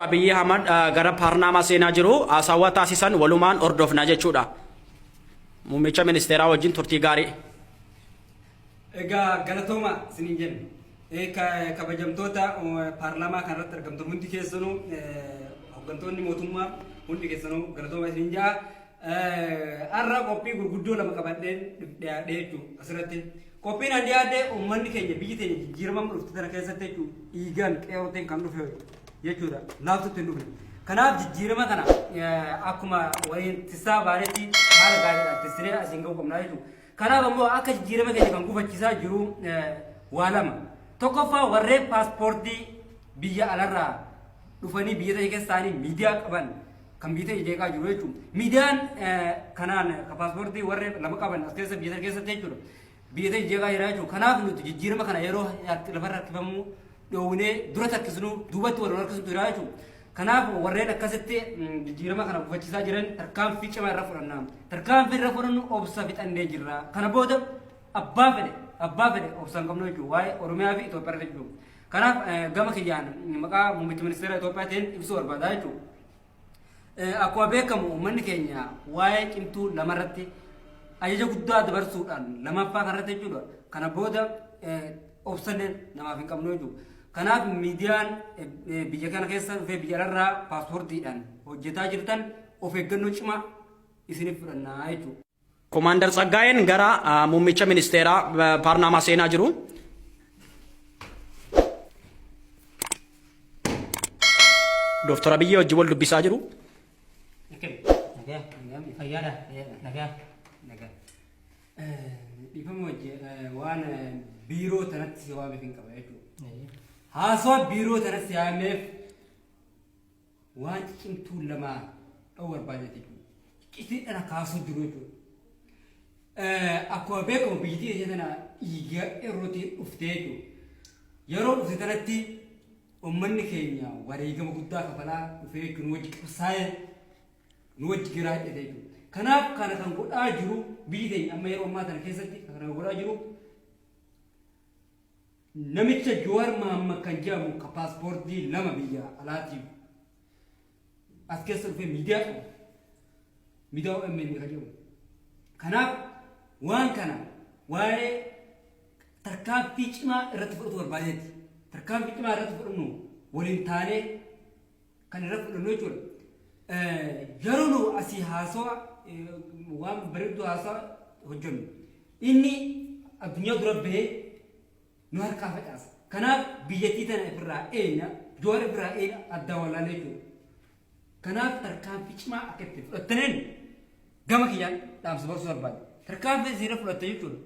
Abiyyi Ahmad gara paarlaamaa seenaa jiru haasawaa taasisan walumaan hordofna jechuudha. Muummicha ministeeraa wajjin turtii gaarii. Egaa galatooma isiniin jenna. Kabajamtoota paarlaamaa kanarratti argamtan hundi keessanuu, hooggantoonni mootummaa hundi keessanuu galatooma isiniin ja'a. Har'a qophii gurguddoo lama qabadheen dhiyaadhee jechuudha asirratti. Qophiin an dhiyaadhe uummanni keenya, biyyi teenya jijjiirama dhufte tana keessatti jechuudha dhiigaan qeerrootiin kan dhufe jechuudha, laaftutti hin dhufne. Kanaaf jijjiirama kana akkuma waliin tissaa baanetti haala gaariidhaan tissinee asiin ga'uu qabnaa jechuudha. Kanaaf ammoo akka jijjiirama keenya kan gufachiisaa jiru waa lama. Tokkoffaa, warreen paaspoortii biyya alarraa dhufanii biyya ta'e keessa ta'anii miidiyaa qaban kan biyya ta'e jeeqaa jiru jechuudha. Miidiyaan kanaan kan paaspoortii warreen lama qaban as keessa biyya ta'e keessatti jechuudha. Biyya ta'e jeeqaa jira jechuudha. Kanaaf nuti jijjiirama kana yeroo lafarra harkifamuu dhoowwinee dura takkisnu duubatti wal harkisutu jira jechuudha. Kanaaf warreen akkasitti jijjiirama kana gufachiisaa jiran tarkaanfii cimaa irra fudhanna. Tarkaanfii irra fudhannu obsa fixannee jirra. Kana booda abbaa fedhe obsa hin qabnu jechuudha. Waa'ee Oromiyaa fi Itoophiyaa irra jechuudha. Kanaaf gama kiyyaan maqaa muummicha ministeera Itoophiyaatiin ibsuu barbaada jechuudha. Akkuma beekamu uummanni keenya waa'ee cimtuu lamarratti ajaja guddaa dabarsuudhaan lamaffaa kanarratti jechuudha. Kana booda obsallee namaaf hin qabnu jechuudha. Kanaaf miidiyaan biyya kana keessa dhufee biyya alarraa paaspoortiidhaan hojjetaa jirtan of eeggannoo cimaa isiniif fudhannaa jechuudha. Komaandar Tsaggaayeen gara muummicha ministeeraa paarlaamaa seenaa jiru. Dooktar Abiyyi wajjin wal dubbisaa jiru. Nagaa, fayyaadha. Nagaa, nagaa. Dhiifama wajji, waan biiroo tanatti si waameef hin qaba jechuudha. Haasawaa biiroo tanatti si waameef waan cimtuu lama dha'uu barbaade jechuudha. Ciccitii dhana kaasuu jiru jechuudha. Akkuma beekamu biyyattii ishee tana dhiiga irrootiin dhuftee jechuudha. Yeroo dhufte tanatti uummanni keenya wareegama guddaa kafalaa dhufee jechuudha. Nu wajji qabsaa'ee nu wajji giraa hidhate jechuudha. Kanaaf kana kan godhaa jiru biyyi teenya amma yeroo ammaa tana keessatti kana kan godhaa jiru namicha Jawaar Mahammad kan jedhamu ka paaspoortii lama biyya alaatiif as keessa dhufee miidiyaa qabu. Miidiyaa OMN kan jedhamu. Kanaaf waan kana waa'ee tarkaanfii cimaa irratti fudhatu barbaadeeti. Tarkaanfii cimaa irratti fudhannu waliin taanee kan irra fudhannu jechuudha. Yeroo nu asii haasawa waan bareedduu haasawa hojjennu inni addunyaa dura bahee nu harkaa facaasa. Kanaaf biyyattii tana ofirraa eeyna, Jawaar ofirraa eeyna addaan wallaalee jechuudha. Kanaaf tarkaanfii cimaa akka itti fudhattaniin gama kiyyaan dhaamsa barsuu barbaada. Tarkaanfii isiirra fudhatte jechuudha.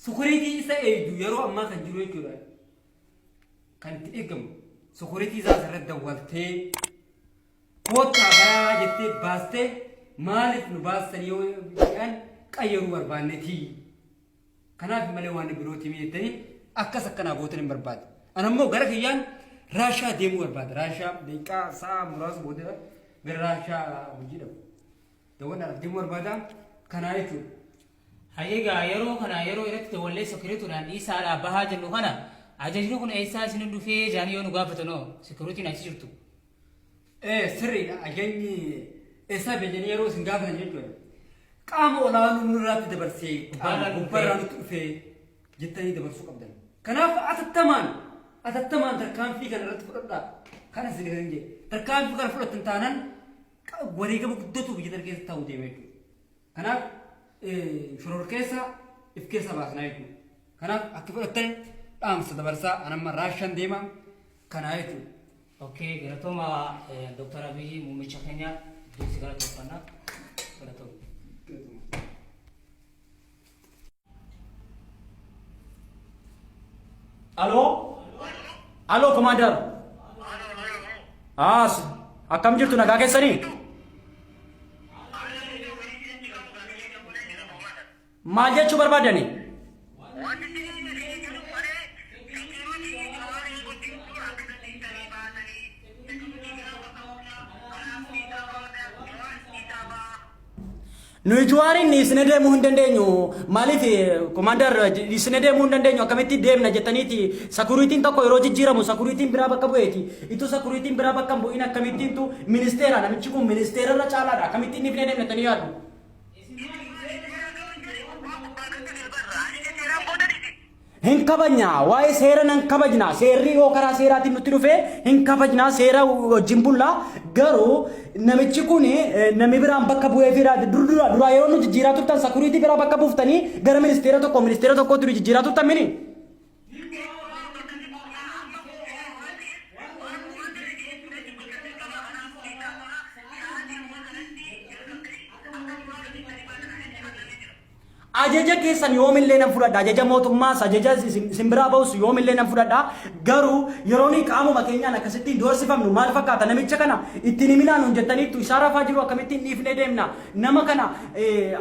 Sukuriitii isa eeydu yeroo ammaa kan jiru jechuudha. Kan itti eegamu sukuriitii isaa asirratti dawwaltee koottaa bayaa jettee baastee maaliif nu baastan yoo jedhan qayyaruu barbaannetii. Kanaaf malee waan birootii miti jettanii akkas akkanaa gootan hin barbaadu. Ana immoo gara kiyyaan Raashaa deemuu barbaada. Raashaa daqiiqaa sa'a muraasa booda gara Raashaa hojii dhabu. Daawwannaadhaaf deemuu barbaada. Kanaa jechuudha. Hayyee, yeroo kana yeroo irratti dawwallee sekuriituudhaan dhiisaadhaa bahaa jennu kana ajajni kun eessaa isin dhufee jaanii yoo nu gaafatanoo sekuriitiin achi jirtu. Ee, sirriidha. Ajajni eessaa biyya yeroo isin gaafatan jechuudha. Qaama olaanuu nurraatti dabarsee qaama gubbaarraa gubbaarraa nutti dhufee jettanii dabarsuu qabdan. Kanaaf atattamaan atattamaan tarkaanfii kana irratti fudhadhaa. Kana isin kan jedhe. Tarkaanfii kana fudhattan taanaan wareegama guddatu biyya tana keessa ta'uu deema jechuudha. Kanaaf shororkeessa if keessa baasnaa jechuudha. Kanaaf akka fudhattan dhaamsa dabarsaa, anamma Raashaan deema kanaa jechuudha. Okay, galatooma Dr. Abiyyi, muummicha keenya dursi galatoofannaa. Galatooma. Aloo? Aloo, Commander. Haas, akkam jirtu, nagaa keessanii? Maal jechuu barbaadani? Nuyi Juwaariin dhiisnee deemuu hin dandeenyu. Maaliif, Commander, dhiisnee deemuu hin dandeenyu? Akkamitti deemna jettaniiti? Security'n tokko yeroo jijjiiramu security'n biraa bakka bu'eeti. Itu security'n biraa bakka hin bu'in akkamittiintu ministeera, namichi kun ministeera irra caalaadha. Akkamittiin dhiifnee deemna jettanii yaaddu? Hin kabajna, waa'ee seera nan kabajna. Seerri yoo karaa seeraatiin nutti dhufe hin kabajna, seera wajjin bulla. Garuu namichi kun namni biraan bakka bu'ee fi dur dura duraa yeroo nu jijjiiraa turtan security biraa bakka buuftanii gara ministeera tokko ministeera tokkootti nu jijjiiraa turtan mini. Ajaja keessan yoomillee nan fudhadha. Ajaja mootummaas, ajaja isin biraa bahus yoomillee nan fudhadha. Garuu yeroo nuyi qaamuma keenyaan akkasittiin doorsifamnu maal fakkaata? Namicha kana ittiin himinaa nuun jettaniittu, isaa rafaa jiru akkamittiin dhiifnee deemna? Nama kana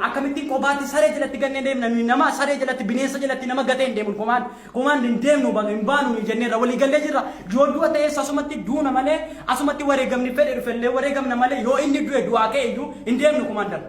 akkamittiin qobaatti saree jalatti gannee deemna? Nuyi nama saree jalatti, bineensa jalatti nama gatee hin deemnu. Command, command, hin deemnu, hin baanu nuyi jenneerra, walii gallee jirra. Yoo du'a ta'es asumatti duuna malee, asumatti wareegamni fedhe dhufellee wareegamna malee, yoo inni du'e du'aa ka'e iyyuu hin deemnu, Commander.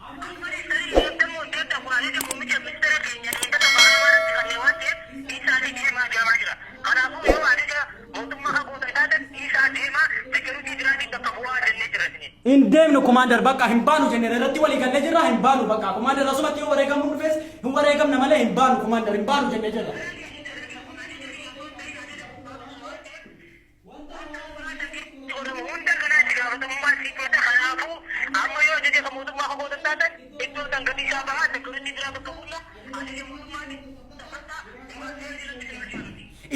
Amma dhiistanii deemtamoo hin deemtan? Kun ajaja muummicha ministeera keenya eeggata paarlaamaa irratti kennee waan ta'eef dhiisaatii deemaa jedhamaa jira. Kanaafuu yoo ajaja mootummaa hagoota taatan dhiisaa deemaa, security biraatiin bakka bu'aa jennee jirra isiniin. Hin deemnu, Commander, bakka hin baanu jenneera, irratti walii gallee jirra, hin baanu bakka, Commander. Asumatti yoo wareegamuun dhufes hin wareegamna malee hin baanu, Commander, hin baanu jennee jirra. Godhamu hunda kanaa itti gaafatamummaa isii fudhata. Kanaafuu amma yoo ajaja kan mootummaa hagoota taatan iddoo san gadi isaa bahaa, security biraa bakka bu'aa, ajaja mootummaatiin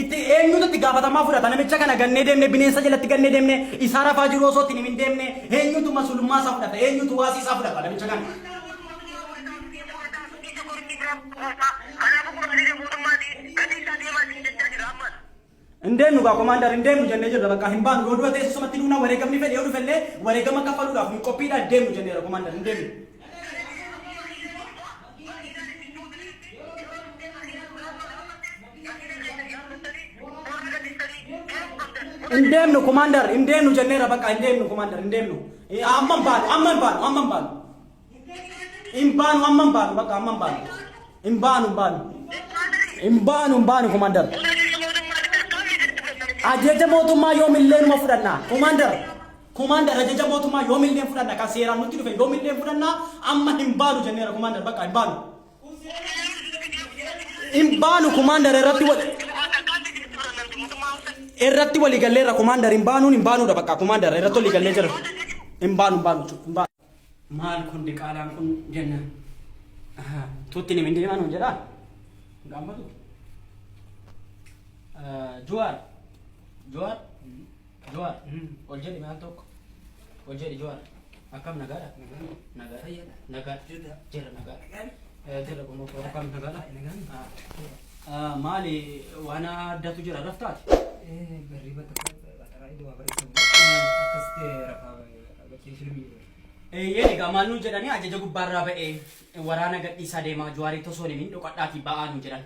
Itti eenyutu itti gaafatamaa fudhata? Namicha kana gannee deemne, bineensa jalatti gannee deemne, isaa rafaa jiru osoo ittiin hin deemne, eenyutu masulummaa isaa fudhata? Eenyutu waasii isaa fudhata namicha kana? Kanaafuu kun ajaja mootummaati, gadi isaa deemaa isin jechaa jira ammas. Hin deemnu gaa, Commander, hin deemnu jennee jirra bakka, hin baanu. Yoo du'a ta'e asumatti duuna, wareegamni fedhe yoo dhufellee wareegama kaffaluudhaaf nu qophiidha, hin deemnu jenneera, Commander, hin deemnu. Hin deemnu, Commander, hin deemnu jenneera bakka, hin deemnu, Commander, hin deemnu. Amma hin baanu, amma hin baanu, amma hin baanu. Hin baanu, amma hin baanu bakka, amma hin baanu. Hin baanu, hin baanu. Hin baanu, hin baanu, Commander. Ajaja mootummaa yoomillee numa fudhanna. Commander. Commander, ajaja mootummaa yoomillee fudhanna. Kan seeraan nutti dhufe yoomillee fudhanna. Amma hin baanu jenneera, Commander, bakka hin baanu. Hin baanu, Commander, irratti walii galleerra, Commander, hin baanuun hin baanuudha bakka, Commander, irratti walii gallee jira. Hin baanu, hin baanu jechuudha. Hin baanu. Maal kun diqaalaan kun jenna. Tuutti ni deemaa nuun jedhaa. Gaammatu. Juwaar. Juwaar. Juwaar. Ol jedhi maal tokko. Ol jedhi, Juwaar. Akkam, nagaadha? Nagaadha. Nagaadha. Jira, nagaadha. Jira qomoo koo, akkam, nagaadha? Maali, waan addatu jira raftaati? Barriba tokko baxaraa iddoo waa barreeffamu akkasitti rafaa bakkee filmii. Eeyyeen, egaa maal nuun jedhanii? Ajaja gubbaarraa ba'ee waraana gadhiisaa deemaa, Juwaaritti osoo hin himin dhoqadhaatii ba'aa nuun jedhan.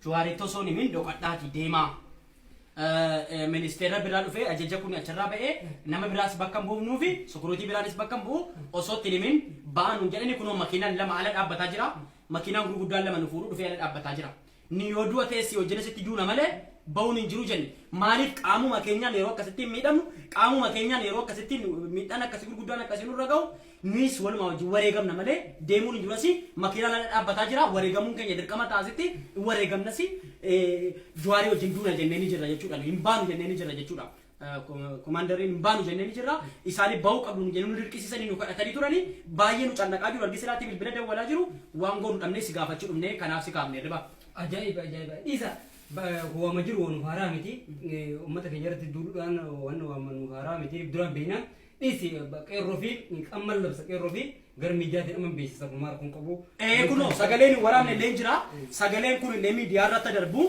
Juwaaritti osoo hin himin dhoqadhaatii deemaa. Ministeera biraa dhufee ajaja kun achirraa ba'ee, nama biraas bakka hin buufnuufi security biraanis bakka hin bu'u, osoo itti hin himin ba'aa nuun jedhani. Kunoo makiinaan lama ala dhaabbataa jira. Makiinaan gurguddaan lama nu fuudhuu dhufee ala dhaabbataa jira. Ni yoo du'a ta'es wajjin asitti duuna malee ba'uun hin jiru jenne. Maaliif qaamuma keenyaan yeroo akkasittiin miidhamnu, qaamuma keenyaan yeroo akkasittiin miidhaan akkasii gurguddaan akkasii nurra ga'u, nuyis walumaa wajjin wareegamna malee deemuun hin jiru. Asii makiinaan ala dhaabbataa jira, wareegamuun keenya dirqama ta'a, asitti wareegamnasi, Juwaarii wajjin duuna jennee ni jirra jechuudha. Hin baanu jennee ni jirra jechuudha. Commanderiin, hin baanu jennee ni jirra. Isaanii bahuu qabdu nu jennee nu dirqisiisanii, nu kadhatanii turanii, baay'ee nu cannaqaa jiru. Argi silaatti bilbila dawwalaa jiru, waan goonu dhabnee si gaafachuu dhufnee, kanaaf si kaafne riba. Ajaa'iba, ajaa'iba! Dhiisa, waama jiru nu haaraa miti. Uummata keenya irratti duuluudhaan waan waama nu haaraa miti, duraan beekna. Dhiisi, qeerroo fi qamman labsa, qeerroo fi gara miidiyaatiin amma beeksisa kun maal kun qabu. Kunoo sagaleen waraabne illee jira. Sagaleen kun illee miidiyaa irratti darbu.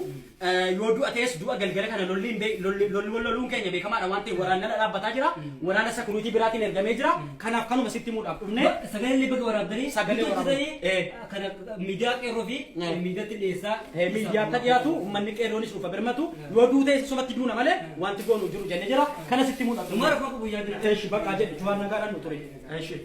Yoo du'a ta'es du'a galgala kana lolli lolli loluun keenya beekamaadha waan ta'eef waraanni ala dhaabbataa jira. Waraana security biraatiin ergamee jira. Kanaaf kanuma sitti himuudhaaf dhufne. Sagalee illee baga waraabdanii. Sagalee waraabanii. Kana miidiyaa qeerroo fi miidiyaatti dhiyeessaa. Miidiyaatti dhiyaatu, uummanni qeerroonis dhufa birmatu. Yoo du'u ta'es isumatti duuna malee wanti goonu jiru jennee jira. Kana sitti himuudhaaf dhufne. Maal rakkoo qabu yaadina. Eeshi, bakka jedhi, Juwaan, nagaadhaan nu ture. Eeshi.